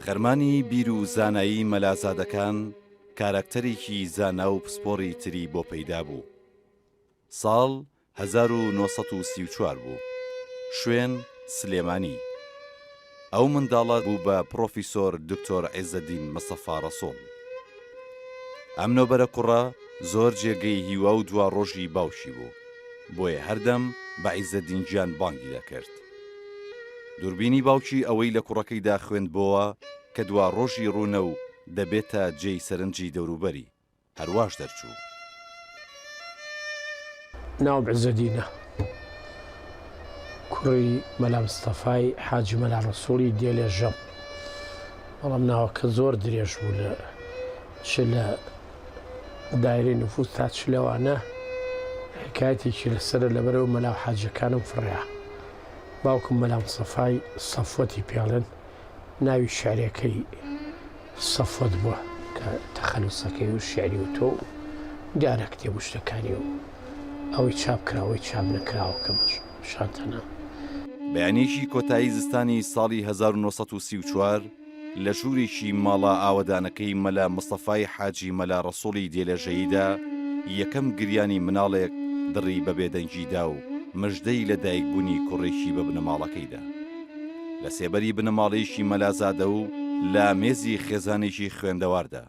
خەرمانی بیر و زانایی مەلازادەکان کاراکتەرێکی زانا و پسپۆڕی تری بۆ پەیدا بوو. ساڵ 1934 بوو. شوێن، سلێمانی. ئەو منداڵە بوو بە پڕۆفیسۆر دکتۆر عیزەدین مستەفا ڕەسوڵ. ئەم نۆبەرە کوڕە زۆر جێگەی هیوا و دواڕۆژی باوکی بوو، بۆیە هەردەم بە عیزەدین گیان بانگی دەکرد. دووربینی باوکی ئەوەی لە کوڕەکەیدا خوێندبۆوە کە دواڕۆژی ڕوونە و دەبێتە جێی سەرنجی دەوروبەری. هەر واش دەرچوو. ناوم عزەدینە کوڕی مەلا مستەفای حاجی مەلا ڕەسوڵی دێلێژەم بەڵام ناوەکە زۆر درێژ بوو لە چ لە دایرەی نفوس تا چ لەوانە حکایەتێکی لەسەرە لەبەرەوە مەلا و حاجەکانم فڕیا باوکم مەلا مستەفای سەفوەتی پێڵێن ناوی شعرەکەی سەفوەت بووە کە تەخەلوسەکەی و شیعری وتووە و دیارە کتێب و شتەکانی و ئەوەی چاپ کراوە ئەوەی چاپ نەکراوە کە بە شانتەنا. بەیانییەکی کۆتایی زستانی ساڵی 1934 لە ژوورێکی ماڵە ئاوەدانەکەی مەلا مستەفای حاجی مەلا ڕەسوڵی دێلێژەییدا یەکەم گریانی مناڵێک دڕی بە بێدەنگی دا و مژدەی لە دایکبوونی کوڕێکی بە بنەماڵەکەی دا. لە سێبەری بنەماڵەیەکی مەلازادە و لە مێزی خێزانێکی خوێندەواردا،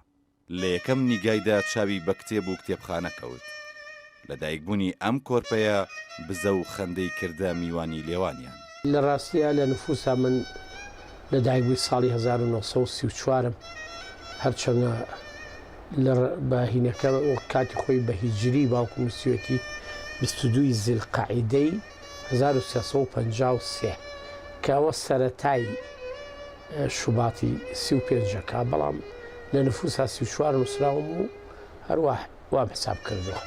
لە یەکەم نیگایدا چاوی بە کتێب و کتێبخانە کەوت. لە دایکبوونی ئەم کۆرپەیە بزە و خەندەی کردە میوانی لێوانیان. لە ڕاستیا لە نفوسا من لە دایکبووی ساڵی 1934 م هەرچەندە لە بە هینەکە وەک کاتی خۆی بە هیجری باوکم نووسیوێتی 22 ی زیلقەعیدەی 1353 کە ئەوە سەرەتای شوباتی 35 ەکە بەڵام لە نفوسا 34 نووسراوم و هەروا وام حساب کردووە.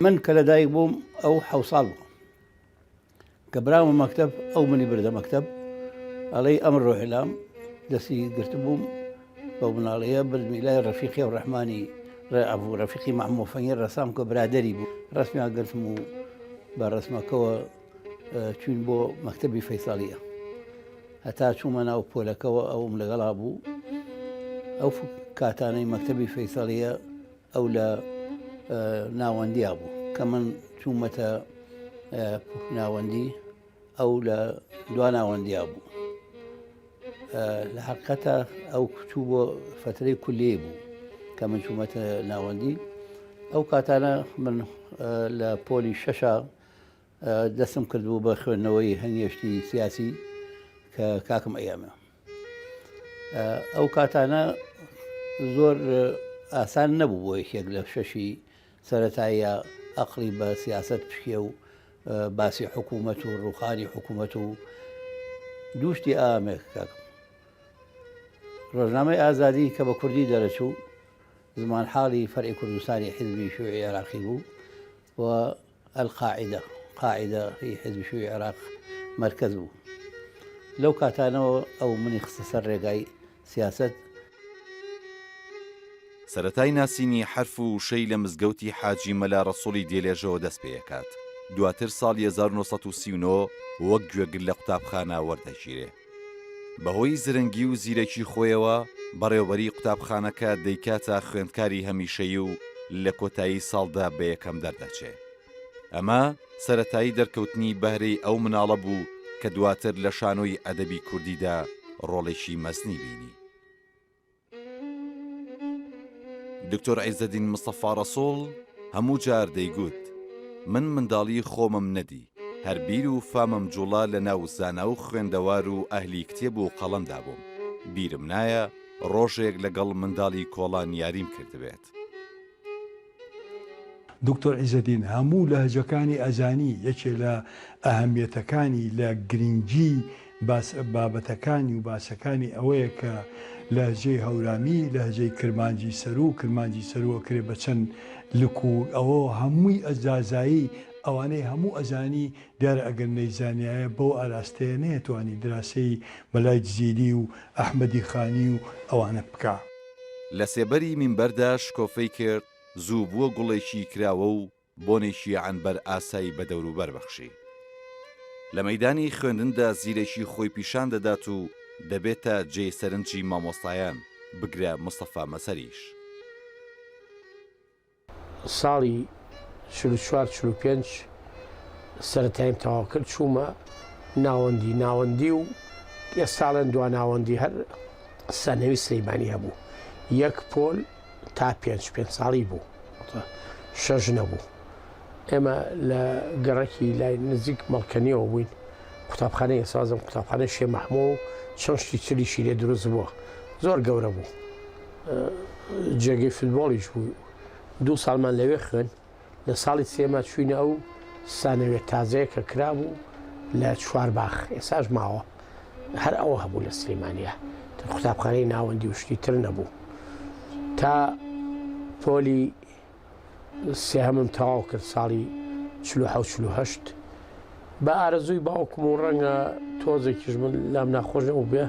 من کە لەدایک بووم ئەو حەو ساڵ بوو کە برامە مەکتەب ئەو منی بردە مەکتەب ئەڵێی ئەمر ڕۆحلام دەستی گرتبووم بەو مناڵەیە بردمی لای ڕەفیقی و ڕەحمانی ئەبوو ڕەفیقی مەحمۆفەنگی ڕەسام کە برادری بوو ڕسمیان گرتم و بە ڕسمەکەوە چوین بۆ مەکتەبی فەیساڵیە هەتا چوومە ناو پۆلەکەوە ئەوم لەگەڵا بوو ئەو کاتانەی مەکتەبی فەیسەڵیە ئەو لە ناوەندیا بوو کە من چوومەتە ناوەندی ئەو لە دوا ناوەندیا بوو لە حقەتە ئەو چوو بۆ فترەی کولیە بوو کە من چوومەتە ناوەندی ئەو کاتانە من لە پۆلی شەشە دەستم کردبوو بە خوێندنەوەی هەنگێشتی سیاسی کە کاکم ئەیامە ئەو کاتانە زۆر ئاسان نەبوو بۆ یەکێک لە شەشی سەتاییە ئەقلی بە سیاست پشکێ و باسی حکوومەت و ڕوخانی حکوومەت و دووشتی ئامێک کاکم ڕۆژنامەی ئازادی کە بە کوردی دەرەچوو زمانحاڵی فەرعی کوردستانی حیزبی شیوعی عێراقی بوو و القاعدە، قاعدە، ی حیزبی شیوعی عێراق مەرکەز بوو. لەو کاتانەوە ئەو منی خستە سەر ڕێگای سیاسەت. سەرەتای ناسینی حەرف و وشەی لە مزگەوتی حاجی مەلا ڕەسوڵی دێلێژەوە دەست پێ ئەکات، دواتر ساڵی 1939 وەک گوێگر لە قوتابخانە وەردەگیرێ. بەهۆی زرنگی و زیرەکی خۆیەوە بەڕێوبەری قوتابخانەکە دەیکاتە خوێندکاری هەمیشەیی و لە کۆتایی ساڵدا بە یەکەم دەردەچێ. ئەمە سەرەتایی دەرکەوتنی بەهرەی ئەو مناڵە بوو کە دواتر لە شانۆی ئەدەبی کوردیدا ڕۆڵێکی مەزنی بینی. دکتۆر عیزەدین مستەفا ڕەسوڵ هەموو جار دەیگوت، من منداڵی خۆمم نەدی، هەر بیر و فامم جوڵا لە ناو زانا و خوێندەوار و ئەهلی کتێب و قەڵەمدا بووم، بیرم نایە ڕۆژێک لەگەڵ منداڵی کۆڵان یاریم کردبێت. دکتۆر عیزەدین هەموو لەهجەکانی ئەزانی، یەکێ لە ئەهەمیەتەکانی لە گرنگی باس بابەتەکانی و باسەکانی ئەوەیە کە. لەهجەی هەورامی، لەهجەی کرمانجی سەروو، کرمانجی سەروو ئەکرێ بە چەند لک و ئەوە هەمووی ئەزازایی ئەوانەی هەموو ئەزانی، دیارە ئەگەر نەیزانیایە بەو ئاراستەیە نەیەتوانی دراسەی مەلای جزیری و ئەحمەدی خانی و ئەوانە بکا. لە سێبەری مینبەردا شکۆفەی کرد، زوو بووە گوڵێکی کراوە و بۆنێکی عەنبەر ئاسای بە دەوروبەر بەخشی. لە مەیدانی خوێندندا زیرەکی خۆی پیشان دەدات و دەبێتە جێی سەرنجی مامۆستایان، بگرە مستەفا مەزهەریش. ساڵی 44 45 سەرەتاییم تەواو کرد چوومە ناوەندی ناوەندی و ئێستاڵێن دوا ناوەندی هەر سەنەوی سلەیمانی هەبوو یەک پۆل تا پێنج پێنج ساڵی بوو شەش نەبوو ئێمە لە گەڕەکی لای نزیک مەڵکەنیەوە بووین قوتابخانەی ئێسازم قوتابخانەی شێ مەحمۆ و چەند شتی تریشی لێ دروست بووە زۆر گەورە بوو جێگەی فوتبۆڵیش بوو دوو ساڵمان لەوێ خوێن لە ساڵی سێما چوینە ئەو سانەوێ تازەیە کە کرابوو لە چوارباخ ئێساش ماوە هەر ئەوە هەبوو لە سلێمانیا تر قوتابخانەی ناوەندی و شتی تر نەبوو تا پۆلی سێهەمم تەواو کرد ساڵی 1940 بە ئارەزووی باوکم و ڕەنگە تۆزێکیش من لام ناخۆش نەبوو بێ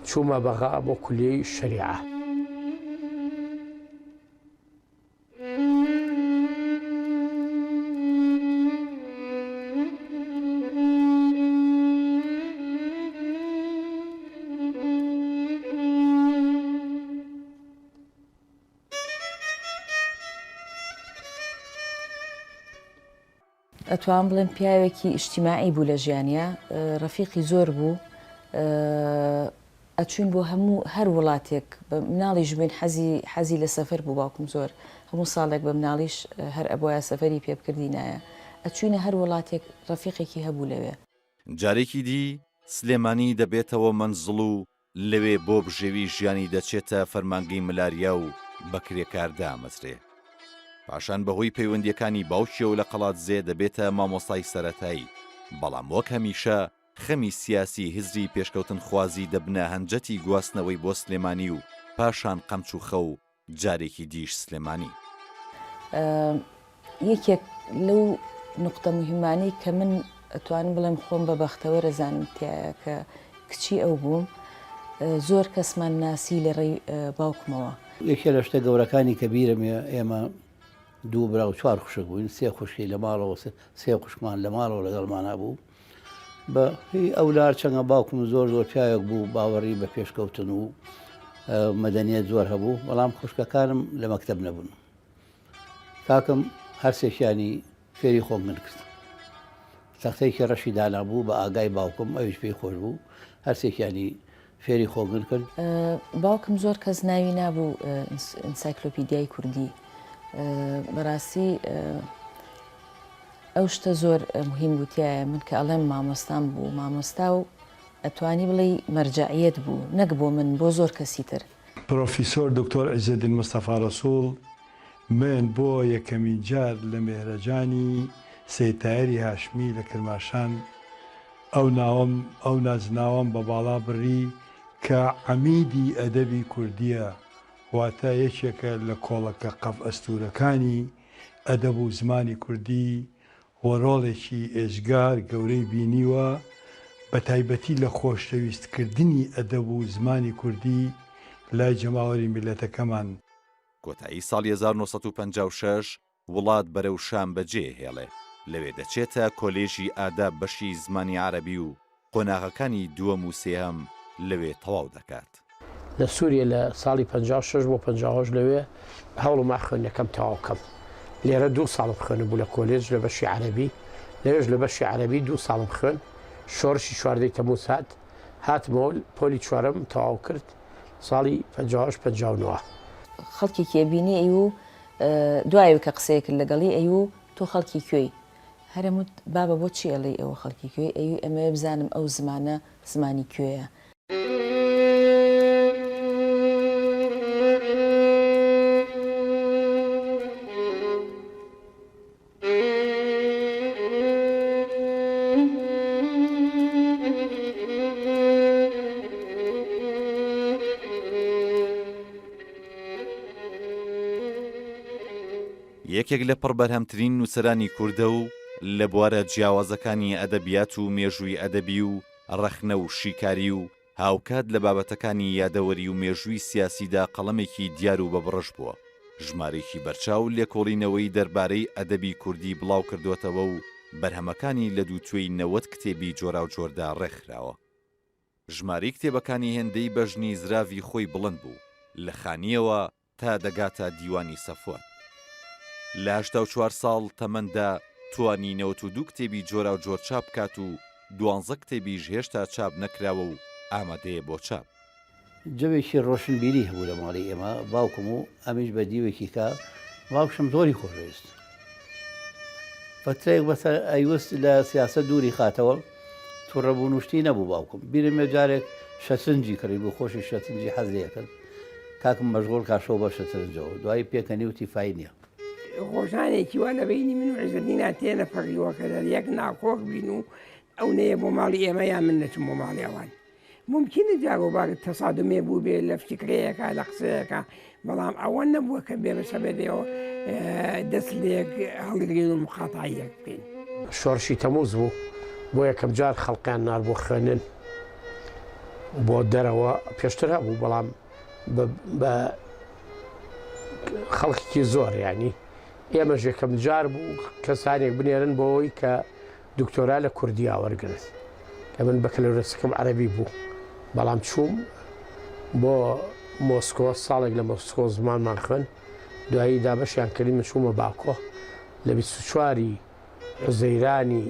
چوومە بەغا بۆ کولیەی شەریعە. ئەتوانم بڵێم پیاوێکی ئیجتیماعی بوو لە ژیانیا، ڕەفیقی زۆر بوو، ئەچوین بۆ هەموو هەر وڵاتێک بە مناڵیش بووین حەزی حەزی لە سەفەر بوو باوکم زۆر هەموو ساڵێک بە مناڵیش هەر ئەبوایە سەفەری پێ بکردینایە ئەچوینە هەر وڵاتێک ڕەفیقێکی هەبوو لەوێ. جارێکی دی سلێمانی دەبێتەوە مەنزڵ و لەوێ بۆ بژێوی ژیانی دەچێتە فەرمانگەی ملاریا و بە کرێکار دامەزرێ. پاشان بەهۆی پەیوەندییەکانی باوکیەوە لە قەڵادزێ دەبێتە مامۆستای سەرەتایی، بەڵام وەک هەمیشە خەمی سیاسی هزری پێشکەوتنخوازی دەبنە هەنجەتی گواستنەوەی بۆ سلێمانی و پاشان قەمچ و خەو جارێکی دیش سلێمانی. یەکێک لەو نوقتە موهیمانەی کە من ئەتوانم بڵێم خۆم بە بەختەوەر ئەزانم تیایا کە کچی ئەو بووم زۆر کەسمان ناسی لە ڕێی باوکمەوە. یەکێ لە شتە گەورەکانی کە بیرم ئێمە دوو برا و چوار خوشک بووین، سێ خوشکی لە ماڵەوە سێ خوشکمان لە ماڵەوە لەگەڵمانا بوو. بە هی ئەو لار چەنگە باوکم زۆر زۆر پیاوێک بوو باوەڕی بە پێشکەوتن و مەدەنیەت زۆر هەبوو، بەڵام خوشکەکانم لە مەکتەب نەبوون. کاکم هەرسێکیانی فێری خۆنگن کرد. تەختەیەکی ڕەشی دانابوو بە ئاگای باوکم، ئەویش پێی خۆش بوو، هەرسێکیانی فێری خۆگن کرد. باوکم زۆر کەس ناوی نابوو ئینسایکلۆپیدیای کوردی. بەڕاستی ئەو شتە زۆر مهم بوو تیایە من کە ئەڵێم مامۆستام بوو مامۆستا و ئەتوانی بڵێی مەرجەعیەت بوو نەک بۆ من بۆ زۆر کەسی تر. پرۆفیسۆر دکتۆر عیزەدین مستەفا ڕەسوڵ، من بۆ یەکەمین جار لە مێهرەجانی سەید تایری هاشمی لە کرماشان ئەو ناوەم ئەو نازناوەم بە باڵا بڕی کە عەمیدی ئەدەبی کوردییە واتە یەکێکە لە کۆڵەکە قەف ئەستوورەکانی ئەدەب و زمانی کوردی و ڕۆڵێکی ئێجگار گەورەی بینیوە بە تایبەتی لە خۆشەویست کردنی ئەدەب و زمانی کوردی لای جەماوەری میللەتەکەمان. کۆتایی ساڵی 1956 وڵات بەرەو شام بەجێ هێڵێ، لەوێ دەچێتە کۆلێژی ئاداب بەشی زمانی عەرەبی و قۆناغەکانی دووەم و سێهەم لەوێ تەواو دەکات. لە سوریە لە ساڵی 56 بۆ 58 لەوێ هەوڵما خوێندنەکەم تەواو کەم. لێرە دوو ساڵم خوێندبوو لە کۆلێج لە بەشی عەرەبی، لەوێش لە بەشی عەرەبی دوو ساڵم خوێند. شۆڕشی چواردەی تەمووز هات، هاتمەوە پۆلی چوارەمم تەواو کرد ساڵی 58 59. خەڵکێکی ئەبینی ئەیوو دوای ئەوی کە قسەیە کرد لەگەڵی ئەیوو تۆ خەڵکی کوێی؟ هەرم وت بابە بۆ چی ئەڵێی ئەوە خەڵکی کوێی؟ ئەیوو ئەمەوێ بزانم ئەو زمانە زمانی کوێیە؟ یەکێک لە پڕبەرهەمترین نووسەرانی کوردە و لە بوارە جیاوازەکانی ئەدەبیات و مێژووی ئەدەبی و ڕەخنە و شیکاری و هاوکات لە بابەتەکانی یادەوەری و مێژووی سیاسیدا قەڵەمێکی دیار و بەبڕش بووە. ژمارەیەکی بەرچاو لێکۆڵینەوەی دەربارەی ئەدەبی کوردی بڵاوکردۆتەوە و بەرهەمەکانی لە دووتوێی 90 کتێبی جۆراوجۆردا ڕێکخراوە. ژمارەی کتێبەکانی هێندەی بەژنی زراڤی خۆی بڵند بوو، لە خانییەوە تا دەگاتە دیوانی سەفوەت. لە 84 ساڵ تەمەندا توانی 92 کتێبی جۆراوجۆر چاپ بکات و دوانزە کتێبیش هێشتا چاپ نەکراوە و ئامادەیە بۆ چاپ. جەوێکی ڕۆشنبیری هەبوو لە ماڵی ئێمە، باوکم و ئەمیش بە دیوێکی کە باوکشم زۆری خۆشەویست. فەترەیەک بەسەر ئەیوست لە سیاسەت دووری خاتەوە، توڕەبوون و شتی نەبوو باوکم. بیرم بێ جارێک شەترنجی کڕی بوو، خۆشی شەترنجی حەز لێ ئەکرد. کاکم مەشغوڵ کا شەو بە شەترنجەوە. دوایی پێکەنی وتی فای نییە. ڕۆژانێکی وا لە بەینی من و عیزەدینا تێنەپەڕیوە کە لە یەک ناکۆک بین و ئەو نەیە بۆ ماڵی ئێمە یان من نەچم بۆ ماڵی ئەوان. مومکینە جاروبار تەسادومێ بووبێ لە فیکرەیەکا لە قسەیەکا بەڵام ئەوە نەبووە کە بێ بەسەبەبێەوە دەست لێک هەڵگرین و مقاتعەی یەک بکەین. شۆڕشی تەمووز بوو، بۆ یەکەم جار خەڵقیان نارد بۆ خوێندن بۆ دەرەوە، پێشتر هەبوو بەڵام بە خەڵکێکی زۆر یانی ئێمەش یەکەم جار بوو کەسانێک بنێرن بۆ ئەوەی کە دکتۆرا لە کوردیا وەرگرت کە من بەکەلۆرەسەکەم عەرەبی بوو بەڵام چووم بۆ مۆسکۆ ساڵێک لە مۆسکۆ زمانمان خوێن دوایی دابەشیان کردین من چوومە باکۆ لە 24 حوزەیرانی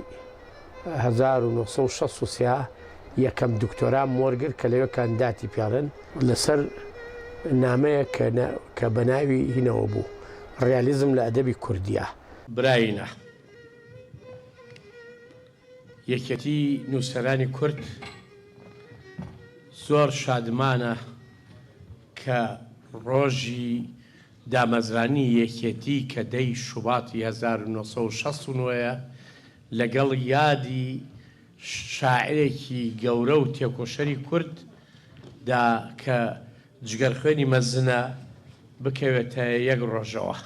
1963 یەکەم دکتۆرام وەرگرت کە لەوێ کانداتی پێڵێن لەسەر نامەیەک کە بە ناوی هینەوە بوو ڕیالیزم لە ئەدەبی کوردیا. براینە یەکێتی نووسەرانی کورد زۆر شادمانە کە ڕۆژی دامەزرانی یەکێتی کە دەی شوباتی 1969 ە لەگەڵ یادی شاعیرێکی گەورە و تێکۆشەری کورد دا کە جگەرخوێنی مەزنە بکەوێتە یەک ڕۆژەوە.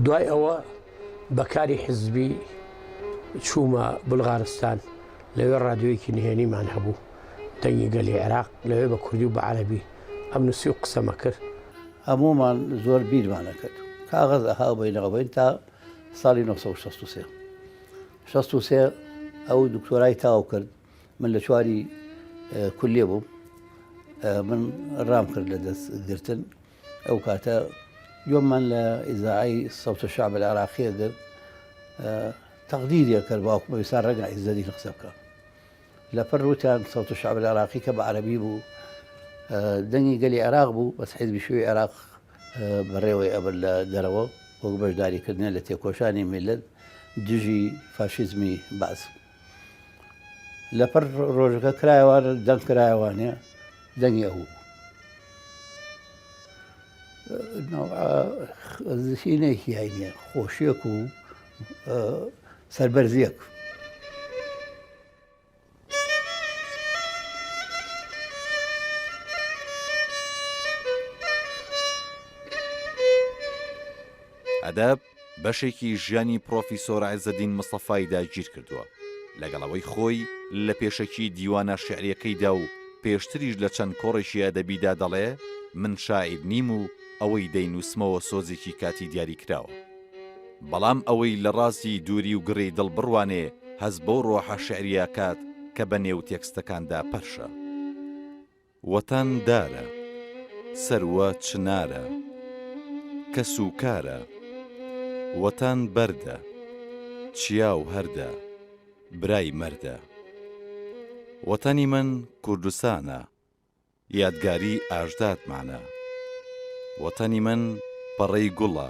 دوای ئەوە بە کاری حزبی چوومە بولغارستان لەوێ ڕادیۆیەکی نهێنیمان هەبوو دەنگی گەلی عێراق لەوێ بە کوردی و بە عەرەبی ئەم نووسی و قسەمە کرد. هەموومان زۆر بیرمان ئەکرد کاغەز ئەها بین ئەو بین تا ساڵی 1963 63 ئەو دکتۆرای تاو کرد من لە چواری کولیە بووم من ڕام کرد لە دەست گرتن ئەو کاتە گوێمان لە ئیزاعی سەوتە شعب العراقیە گرت تەقدیریە کرد باوکم ئەویسا ڕەنگە عیزەدین قسە بکە لەپڕ وتیان سەوت شعب العراقی کە بە عەرەبی بوو دەنگی گەلی عێراق بوو بەس حیزبی شووی عێراق بەڕێوەی ئەبرد لە دەرەوە وەک بەشداریکردنە لە تێکۆشانی میللەت دژی فاشیزمی بەعس. لەپڕ ڕۆژەکە کرایەوانە دەنگ کرایەوانێ دەنگی ئەو بوو. زیینێکی هەینیە خۆشیەک و سەربەرزیەک. ئەدەب بەشێکی ژیانی پڕۆفیسۆر عێزەدین مستەفای داگیر کردووە، لەگەڵ ئەوەی خۆی لە پێشەکی دیوانە شیعرییەکەیدا و پێشتریش لە چەند کۆڕێکی ئەدەبیدا دەڵێ من شاعیر نیم و ئەوەی دەینووسمەوە سۆزێکی کاتی دیاریکراوە. بەڵام ئەوەی لە ڕازی دووری و گڕی دڵ بڕوانێ هەست بەو ڕۆحە شیعرییە ئەکات کە بە نێو تێکستەکاندا پەرشە. وەتەن دارە، سروە چنارە، کەس و کارە، وەتەن بەردە، چیا و هەردە، برای مەردە. وەتەنی من کوردستانە، یادگاری ئاژدادمانە. وەتەنی من پەڕەی گوڵە،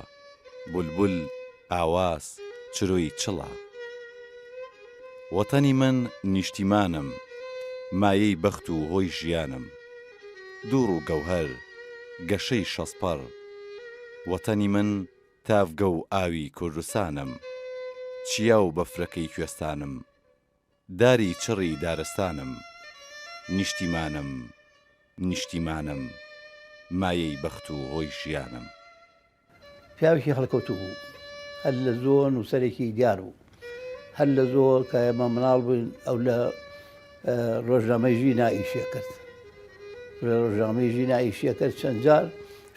بولبول ئاواز چرۆی چڵە. وەتەنی من نیشتیمانم، مایەی بەخت و هۆی ژیانم. دوڕ و گەوهەر، گەشەی شەستپەڕ. وەتەنی من تاڤگە و ئاوی کوردستانم. چیا و بەفرەکەی کوێستانم. داری چڕی دارستانم. نیشتیمانم، نیشتیمانم، مایەی بەخت و هۆی ژیانم. پیاوێکی هەڵکەوتوو بوو، هەر لە زۆ نووسەرێکی دیار بوو. هەر لە زۆ کە ئێمە مناڵ بووین ئەو لە ڕۆژنامەی ژینا ئیشێ کرد. لە ڕۆژنامەی ژینا ئیشێ کرد چەند جار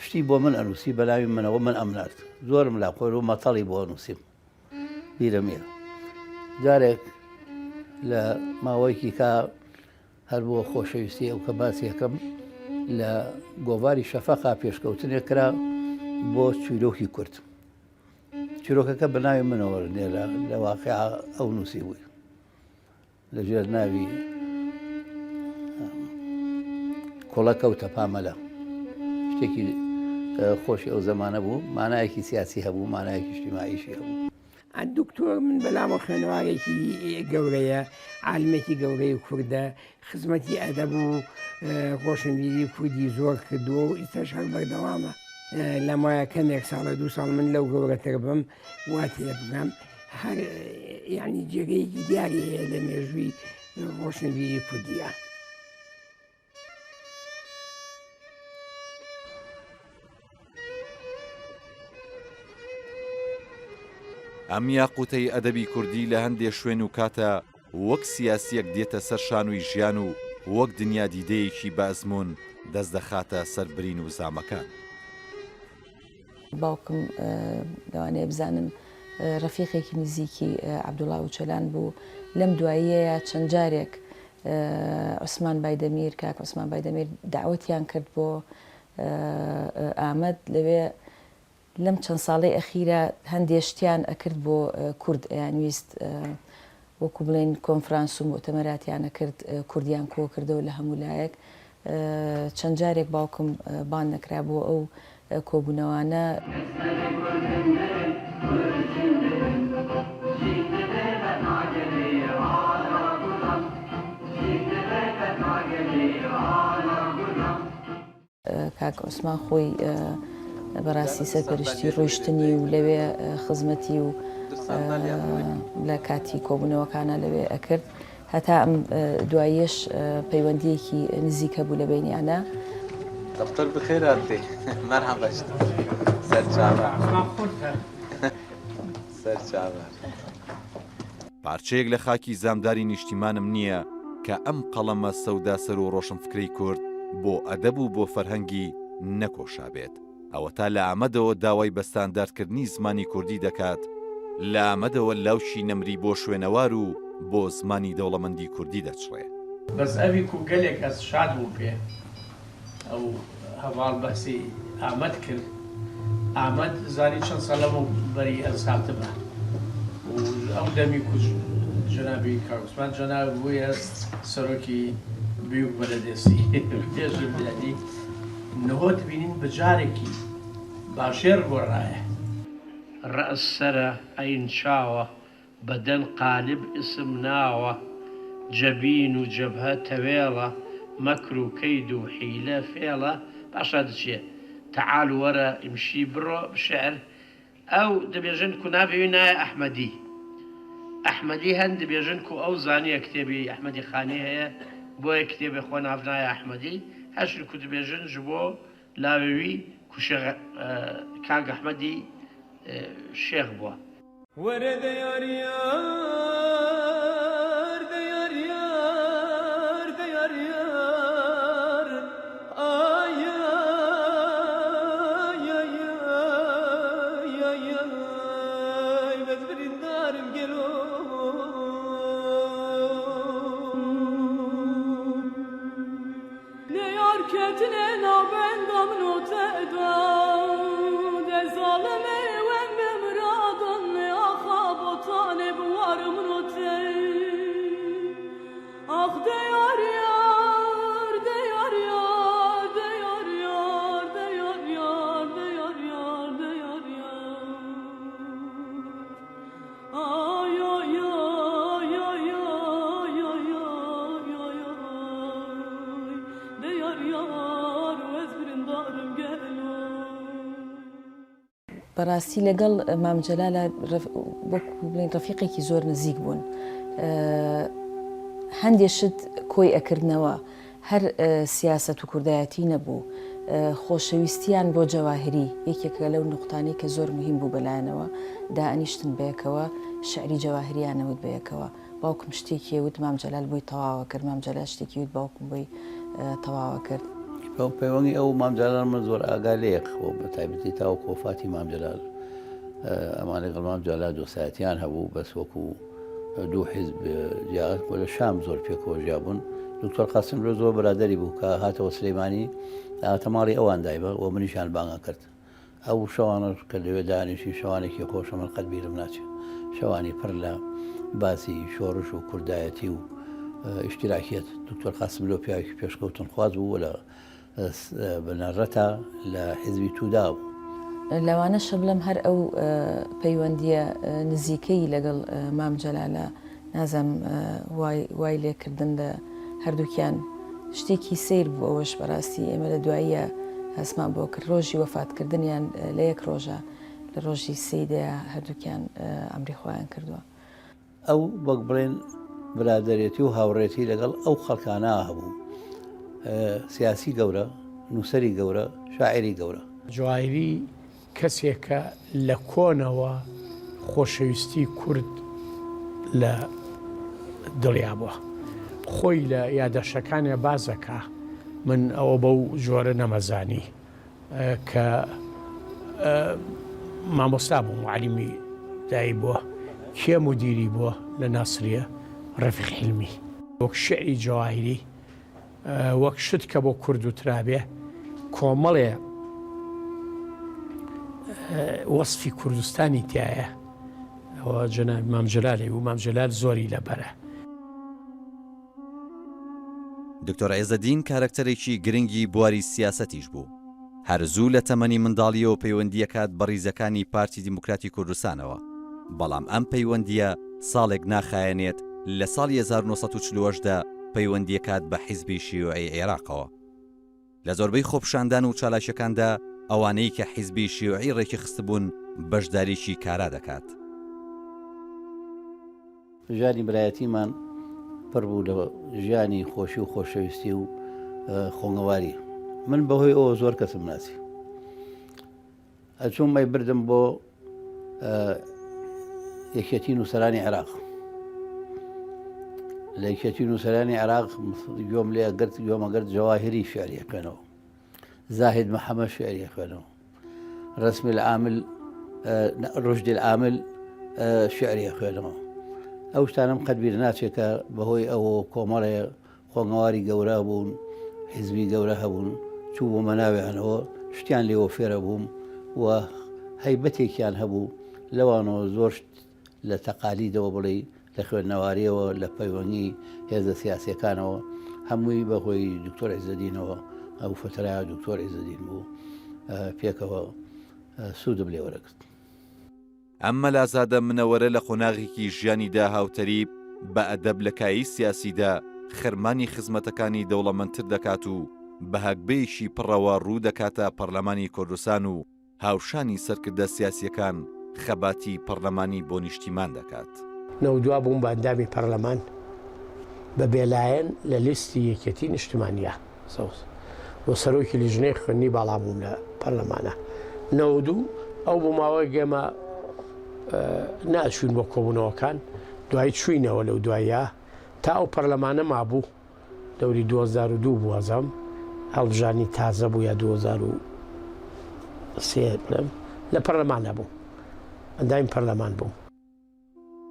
شتی بۆ من ئەنووسی بە ناوی منەوە من ئەمنارد. زۆرم لا خۆر و مەتەڵی بۆ ئەنووسیم. بیرم یە. جارێک لە ماوەیەکی کا هەر بۆ خۆشەویستی ئەو کە باسی ئەکەم لە گۆڤاری شەفەقا پێشکەوتنێک کرا بۆ چیرۆکی کورد. چیرۆکەکە بە ناوی منەوە نێرا لە واقع ئەو نووسی بووی لە ژێر ناوی کوڵە کەوتە پامەلە شتێکی خۆشی ئەو زەمانە بوو مانایەکی سیاسی هەبوو مانایەکی اجتماعیشی هەبوو. دکتۆر من بەلامەوە خوێنەوارێکی گەورەیە، عالمێکی گەورەی کوردە، خزمەتی ئەدەب و ڕۆشنبیری کوردی زۆر کردووە و ئیستاش هەر بەردەوامە. لام وایە کەمێک ساڵە دوو ساڵ من لەو گەورەتر بم وا تێبگەم هەر یعنی جێگەیەکی دیاری هەیە لە مێژووی ڕۆشنبیری کوردیە. ئەم یاقوتەی ئەدەبی کوردی لە هەندێ شوێن و کاتا وەک سیاسییەک دێتە سەر شانۆی ژیان و وەک دنیادیدەیەکی بە ئەزموون دەست دەخاتە سەر برین و زامەکان. باوکم لەوانەیە بزانن ڕەفیقێکی نزیکی عەبدوڵا ئوچەلان بوو، لەم دواییەیا چەند جارێک عوسمان بایدەمیر، کاک عوسمان بایدەمیر دەعوەتیان کرد بۆ ئامەد، لەوێ لەم چەند ساڵەی ئەخیرا هەندێ شتیان ئەکرد بۆ کورد ئەیانویست وەکو بڵێین کۆنفرانس و موئتەمەراتیان ئەکرد کوردیان کۆکردەوە لە هەموو لایەک چەند جارێک باوکم بانگ نەکرا بۆ ئەو کۆبوونەوانە. کاک عوسمان خۆی بەڕاستی سەرپەرشتی ڕۆیشتنی و لەوێ خزمەتی و لە کاتی کۆبوونەوەکانە لەوێ ئەکرد هەتا ئەم دواییەش پەیوەندیەکی نزیک هەبوو لە بینیانە. دکتۆر بخیر هاتی مرحبا سەرچاوە سەرچاوە. پارچەیەک لە خاکی زامداری نیشتیمانم نییە کە ئەم قەڵەمە سەوداسەر و ڕۆشنفکرەی کورد بۆ ئەدەب و بۆ فەرهەنگی نەکۆشابێت. ئەوەتا لە ئامەدەوە داوای بە ستانداردکردنی زمانی کوردی دەکات، لە ئامەدەوە لاوکی نەمری بۆ شوێنەوار و بۆ زمانی دەوڵەمەندی کوردی دەچڕێ. بەس ئەوی کو گەلێک ئەز شاد بووم پێ. ئەو هەڤاڵ بەحسی ئامەد کرد ئامەد زانی چەند ساڵ لەمەو بەری ئەز هاتمە و ئەو دەمی کو جەنابی کاک عوسمان جەناب بوویە سەرۆکی بیوک بەلەدێسی پێشم یانی نهۆ دبینین بە جارێکی باشێڕ گۆڕایە. ڕەئس سەرە، عەین چاوە، بەدەن قالب ئیسم ناوە، جەبین و جەبهە تەوێڵە، مەکر و کەید و حیلە فێڵە، پاشا دچێ، تەعال وەرە، ئیمشی بڕۆ، شعر، ئەو دبێژن کو ناڤی وی نایە ئەحمەدی، ئەحمەدی هەن دبێژن کو ئەو زانیە کتێبی ئەحمەدی خانی هەیە بۆیە کتێبێ خۆ ناڤ نایە ئەحمەدی، هەشن کو دبێژن ژبۆ لاوێ وی کو شێخ کاک ئەحمەدی. شێخ بووە. وەرە دەیار یار دەیار یار دەیار یار ئای ئای ئای ئای ئای ئای بەس بریندارم گەلۆ. Neyar ketine navbenda min û te da De zalimê wen bi miradan ne axa botanê bi war min û te Ax de yar yar de yar yar de yar yar de yar yar de yar yar de yar yar Ay ay ay ay ay ay ay ay ay De yar yar ez birindarim gelo. بەڕاستی لەگەڵ مام جەلالا وەکو بڵێین ڕەفیقێکی زۆر نزیک بوون هەندێ شت کۆی ئەکردنەوە هەر سیاسەت و کوردایەتی نەبوو، خۆشەویستیان بۆ جەواهری یەکێکە لەو نوقتانەی کە زۆر موهیم بوو بەلایانەوە، دائەنیشتن بەیەکەوە شیعری جەواهریان ئەوت بەیەکەوە، باوکم شتێکی ئەوت مام جەلال بۆی تەواوە کرد، مام جەلال شتێکی وت باوکم بۆی تەواوە کرد. پەیوەنی ئەو مام جەلال من زۆر ئاگا لێیە خۆ بە تایبەتی تاوەکو وەفاتی مام جەلال ئەمان لەگەڵ مام جەلال دۆستایەتیان هەبوو بەس وەکو دوو حیزب جیا و لە شام زۆر پێکەوە ژیابوون. دکتۆر قاسملۆ زۆر برادەری بوو کە هاتەوە سلەیمانی هاتە ماڵی ئەوان دایبە و منیشیان بانگە کرد. ئەو شەوانەش کە لەوێ دانیشتین شەوانێکی خۆشە من قەت بیرم ناچێت. شەوانی پڕ لە باسی شۆڕش و کوردایەتی و ئیشتراکیەت. دکتۆر قاسملۆ پیاوێکی پێشکەوتنخواز بوو و لە بنەڕەتا لە حیزبی تودا بوو. لەوانەشە بڵێم هەر ئەو پەیوەندییە نزیکەی لەگەڵ مام جەلالە نازانم وای لێ کردن لە هەردووکیان شتێکی سەیر بوو ئەوەش بەڕاستی ئێمە لە دواییە هەستمان بۆ کرد ڕۆژی وەفاتکردنیان لە یەک ڕۆژە لە ڕۆژی سیدەیە هەردووکیان ئەمری خۆیان کردووە. ئەو وەک بڵێن برادەرێتی و هاوڕێتی لەگەڵ ئەو خەڵکانە هەبوو، سیاسی گەورە، نووسەری گەورە، شاعیری گەورە. جواهری کەسێکە لە کۆنەوە خۆشەویستی کورد لە دڵیا بووە. خۆی لە یادەشەکانیا باس ئەکا، من ئەوە بەو جۆرە نەمەزانی. کە مامۆستا بوو معەلیمی دایی بووە کێ مودیری بووە لە ناسریە ڕەفیق حیلمی وەک شعری جەواهیری وەک شت کە بۆ کورد وترابێ کۆمەڵێ وەسفی کوردستانی تایە ئەوە جەنابی مام جەلالی و مام جەلال زۆری لەبەرە. دکتۆر عێزەدین کارەکتەرێکی گرنگی بواری سیاسەتیش بوو. هەر زوو لە تەمەنی منداڵییەوە پەیوەندییەکات بە ڕیزەکانی پارتی دیموکراتی کوردستانەوە، بەڵام ئەم پەیوەندییە ساڵێک ناخایەنێت، لە ساڵی 1948 دا پەیوەندییەکات بە حیزبی شیوعی عێراقەوە. لە زۆربەی خۆپیشاندان و چالاکیەکاندا ئەوانەی کە حیزبی شیوعی ڕێکیخستبوون بەشداریی کارا دەکات. ژیانی برایەتیمان پڕ بوو لە ژیانی خۆشی و خۆشەویستی و خۆنگەواری. من بەهۆی ئەوە زۆر کەسم ناسی. ئەچووم ئەیبردم بۆ یەکێتی نووسەرانی عێراق. لە یەکێتی نووسەرانی عێراق گوێم لێ گرت گوێمە گرت جەواهری شعری خوێنەوە. زاهید محەممەد شعری خوێنەوە. رسمی العامل رشدی العامل شعری خوێنەوە. ئەو شتانم قەت بیر ناچێت کە بەهۆی ئەوە کۆمەڵێ خۆنگەواری گەورە بوون، حیزبی گەورە هەبوون، چووبوومە ناویانەوە، شتیان لێوە فێرە بووم و هەیبەتێکیان هەبوو، لەوانەوە زۆر شت لە تەقالیدەوە بڵێی، لە خوێندنەوارییەوە، لە پەیوەنی هێزە سیاسییەکانەوە، هەمووی بە هۆی دکتۆر عیزەدینەوە، ئەو فەترە دکتۆر عیزەدین بوو، پێکەوە سوودم لێ وەرەگرت. ئەم مەلازادە منەوەرە لە قۆناغێکی ژیانیدا هاوتەریب بە ئەدەب لە کایەی سیاسیدا خەرمانی خزمەتەکانی دەوڵەمەندتر دەکات و بە هەگبەیەکی پڕەوە ڕوو دەکاتە پەڕلەمانی کوردستان و هاوشانی سەرکردە سیاسیەکان خەباتی پەڕلەمانی بۆ نیشتیمان دەکات. نەودوا بووم بە ئەندامی پەرلەمان بە بێلایەن لە لیستی یەکێتی نیشتمانیا سەوز و سەرۆکی لیژنەی خوێندنی باڵا بووم لە پەرلەمانە 92. ئەو بۆ ماوەیەک ئێمە ناچوین بۆ کۆبوونەوەکان دوایی چوینەوە لەو دوایە تا ئەو پەرلەمانە مابوو دەوری 2002 بوو وازم هەڵبژانی تازە بوو یا 2003 بڵێم لە پەرلەمانە بوو ئەندامی پەرلەمان بووم.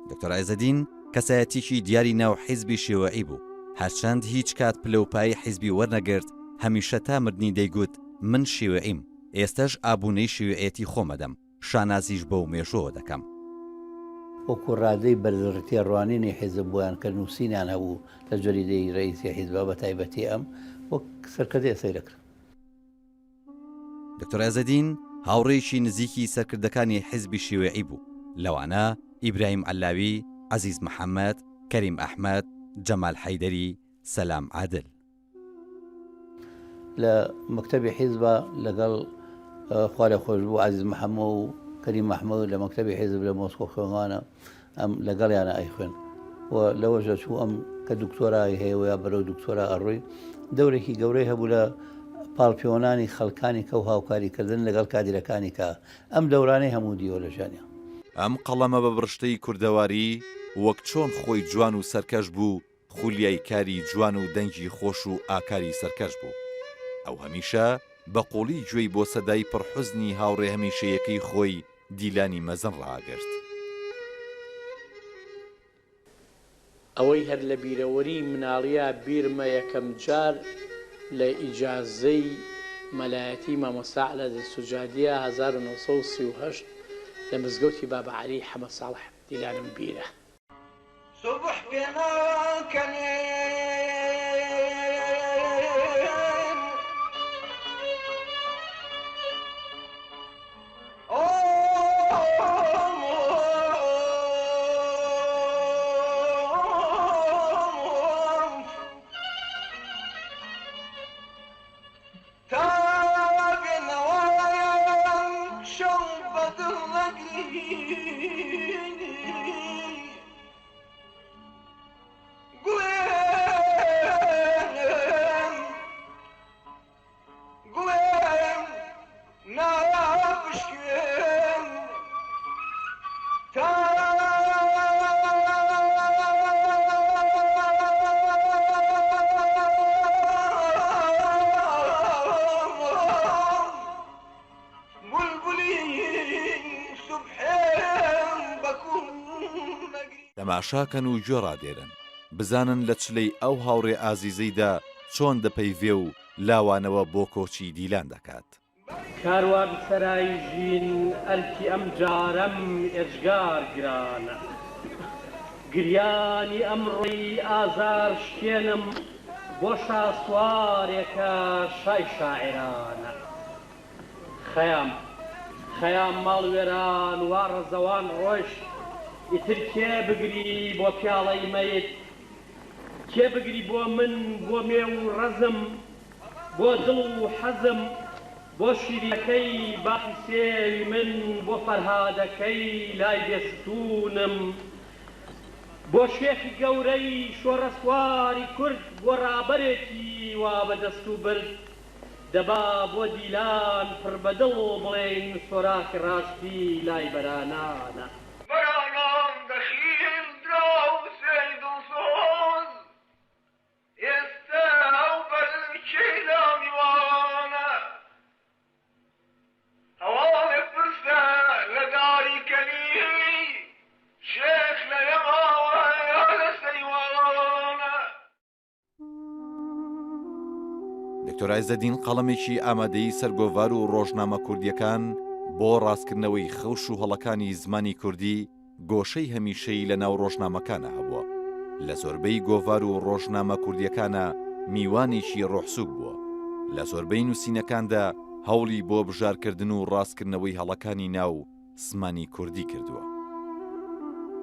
دکتۆر عێزەدین کەسایەتیکی دیاری ناو حیزبی شیوعی بوو، هەرچەند هیچ کات پلە و پایەی حیزبی وەرنەگرت، هەمیشە تا مردنی دەیگوت من شیوعیم، ئێستەش ئابوونەی شیوعیەتی خۆم ئەدەم، شانازیش بەو مێژووەوە دەکەم. وەکو ڕادەی بەرز تێڕوانینی حیزب بۆیان کە نووسینیان هەبوو لە جەریدەی رەئیسی حیزبا بە تایبەتی ئەم وەک سەرکردەیە سەیرەکرا. دکتۆر عێزەدین هاوڕێیەکی نزیکی سەرکردەکانی حیزبی شیوعی بوو، لەوانە، ئیبراهیم عەلاوی، عەزیز محەمەد، کەریم ئەحمەد، جەمال حەیدەری، سەلام عادل. لە مەکتەبی حیزبا لەگەڵ خوالێخۆشبوو عەزیز محەمە و کەریم مەحموود لە مەکتەبی حیزب لە مۆسکۆ خوێنوانە ئەم لەگەڵیانە ئەیخوێن و لەوەش دەچوو ئەم کە دکتۆرای هەیە و یا بەرەو دکتۆرا ئەڕۆی دەورێکی گەورەی هەبوو لە پاڵپێوەنانی خەڵکانی کە و هاوکاریکردن لەگەڵ کادیرەکانی کە ئەم دەورانەی هەموو دیوە لە ژیانیا. ئەم قەڵەمە بە بڕشتەی کوردەواری وەک چۆن خۆی جوان و سەرکەش بوو، خولیای کاری جوان و دەنگی خۆش و ئاکاری سەرکەش بوو. ئەو هەمیشە بە قووڵی گوێی بۆ سەدای پڕ حوزنی هاوڕێ هەمیشەیەکەی خۆی دیلانی مەزن ڕاگرت. ئەوەی هەر لە بیرەوەری مناڵیا بیرمە یەکەم جار لە ئیجازەی مەلایەتی مامۆستا عەلادین سوجادیە 1938 لە مزگەوتی بابە عەلی حەمە ساڵح دیلانم بیرە. سوبح پێناکەنێ. تەماشاکەن و گوێ ڕادێرن بزانن لە چلەی ئەو هاوڕێ ئازیزەیدا چۆن دەپەیڤێ و لاوانەوە بۆ کۆچی دیلان دەکات. کاروان سەرای ژین ئەرکی ئەم جارەم ئێجگار گرانە گریانی ئەمڕۆی ئازار شکێنم بۆ شاسوارێکە شای شاعیرانە خەیام خەیام ماڵ وێران وا ڕەزەوان ڕۆشت ئیتر کێ بگری بۆ پیاڵەی مەیت کێ بگری بۆ من بۆ مێو و ڕەزم بۆ دڵ و حەزم بۆ شیرینەکەی باخی سێوی من بۆ فەرهادەکەی لای بێستوونم بۆ شێخی گەورەی شۆڕەسواری کورد بۆ ڕابەرێکی وا بە دەست و برد دەبا بۆ دیلان پڕ بە دڵ بڵێین سۆراخی ڕاستی لای بەرانانە. بەرانان دەخیل دراوسێی دڵسۆز ئێستە ئەو بەرکەی لامیوانە هەواڵێ پرسە لە داری کەلی شێخ لە یەماوە یا لە سەیوانە. دکتۆر عێزەدین قەڵەمێکی ئامادەی سەر گۆڤار و ڕۆژنامە کوردییەکان بۆ ڕاستکردنەوەی خەوش و هەڵەکانی زمانی کوردی گۆشەی هەمیشەیی لە ناو ڕۆژنامەکانا هەبووە. لە زۆربەی گۆڤار و ڕۆژنامە کوردییەکانا میوانێکی ڕۆحسووک بووە. لە زۆربەی نووسینەکاندا هەوڵی بۆ بژارکردن و ڕاستکردنەوەی هەڵەکانی ناو زمانی کوردی کردووە.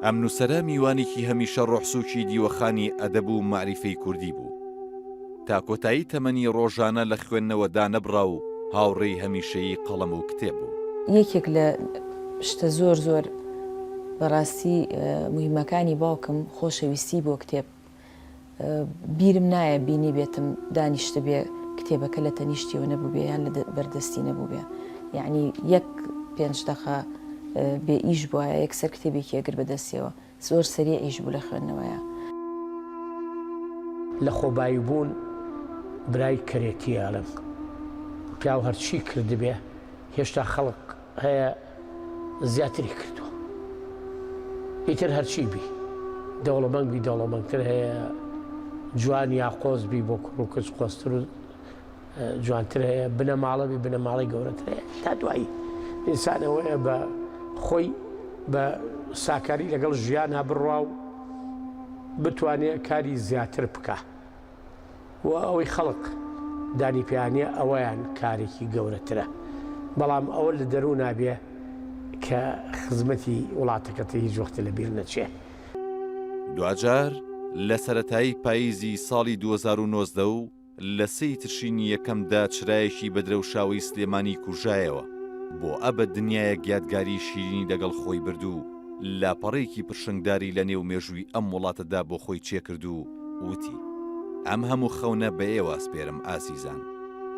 ئەم نووسەرە میوانێکی هەمیشە ڕۆحسووکی دیوەخانی ئەدەب و مەعریفەی کوردی بوو. تا کۆتایی تەمەنی ڕۆژانە لە خوێندنەوە دانەبڕا و هاوڕێی هەمیشەیی قەڵەم و کتێب بوو. یەکێک لە شتە زۆر زۆر بەڕاستی موهیمەکانی باوکم خۆشەویستی بۆ کتێب. بیرم نایە بینیبێتم دانیشتبێ کتێبەکە لە تەنیشتیەوە نەبووبێ یان لە بەردەستی نەبووبێ. یەعنی یەک. پێنج دەقە بێ ئیش بوایە یەکسەر کتێبێکی ئەگرت بە دەستیەوە. زۆر سەریعیش بوو لە خوێندنەوەیا. لە خۆبایی بوون برای کەرێتیە ئەڵێم پیاو هەرچی کردبێ هێشتا خەڵک هەیە زیاتری کردووە ئیتر هەرچی بی دەوڵەمەنگ بی دەوڵەمەنگتر هەیە جوان یا قۆز بی بۆ کوڕ و کچ قۆزتر و جوانتر هەیە بنەماڵە بی بنەماڵەی گەورەتر هەیە تا دوایی ئینسان ئەوەیە بە خۆی بە ساکاری لەگەڵ ژیانا بڕوا و بتوانێ کاری زیاتر بکا و ئەوەی خەڵک دانی پێیانە ئەوەیان کارێکی گەورەترە بەڵام ئەوە لە دەروونا بێ کە خزمەتی وڵاتەکەت هیچ وەختێ لە بیر نەچێ. دواجار لە سەرەتایی پاییزی ساڵی 2019 و لە سێی تشرینی یەکەمدا چرایەکی بە درەوشاوەی سلێمانی کوژایەوە، بۆ ئەبەد دنیایەک یادگاری شیرینی لەگەڵ خۆی برد و لاپەڕەیەکی پرشنگداری لە نێو مێژووی ئەم وڵاتەدا بۆ خۆی چێکرد و وتی، ئەم هەموو خەونە بە ئێوە ئەسپێرم ئازیزان،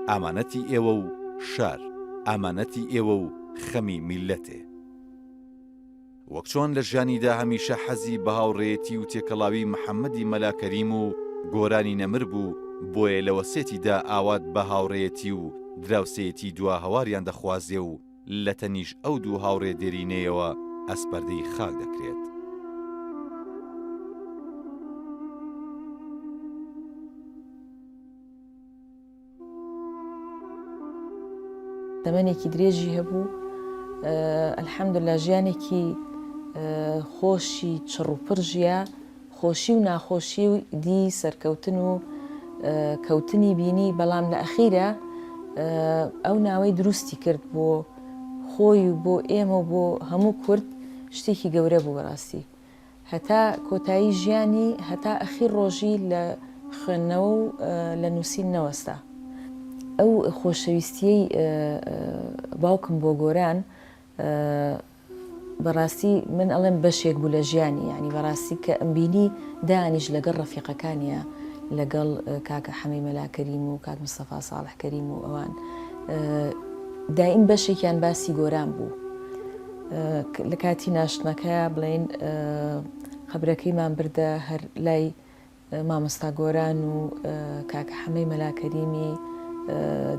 ئامانەتی ئێوە و شار، ئامانەتی ئێوە و خەمی میللەتێ. وەک چۆن لە ژیانیدا هەمیشە حەزی بە هاوڕێیەتی و تێکەڵاوی محەمەدی مەلا کەریم و گۆرانی نەمر بوو، بۆیە لە وەسێتیدا ئاوات بە هاوڕێیەتی و دراوسێیەتی دوا هەواریان دەخوازێ و لە تەنیش ئەو دوو هاوڕێ دێرینەیەوە ئەسپەردەی خاک دەکرێت. تەمەنێکی درێژی هەبوو الحمدللە ژیانێکی خۆشی چڕ و پڕ ژیا خۆشی و ناخۆشی و دی سەرکەوتن و کەوتنی بینی بەڵام لە ئەخیرە ئەو ناوەی دروستی کرد بۆ خۆی و بۆ ئێمە و بۆ هەموو کورد شتێکی گەورە بوو بەڕاستی هەتا کۆتایی ژیانی، هەتا ئەخیر ڕۆژی لە خوێندنەوە و لە نووسین نەوەستا. ئەو خۆشەویستییەی باوکم بۆ گۆران، بەڕاستی من ئەڵێم بەشێک بوو لە ژیانی، یانی بەڕاستی کە ئەمبینی دانیش لەگەڵ ڕەفیقەکانیا، لەگەڵ کاکە حەمەی مەلا کەریم و کاک مستەفا ساڵح کەریم و ئەوان، دایم بەشێکیان باسی گۆران بوو. لە کاتی ناشتنەکەیا بڵێین قەبرەکەیمان بردە هەر لای مامۆستا گۆران و کاکە حەمەی مەلا کەریمی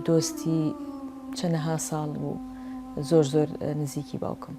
دۆستی چەنەها ساڵ و زۆر زۆر نزیکی باوکم.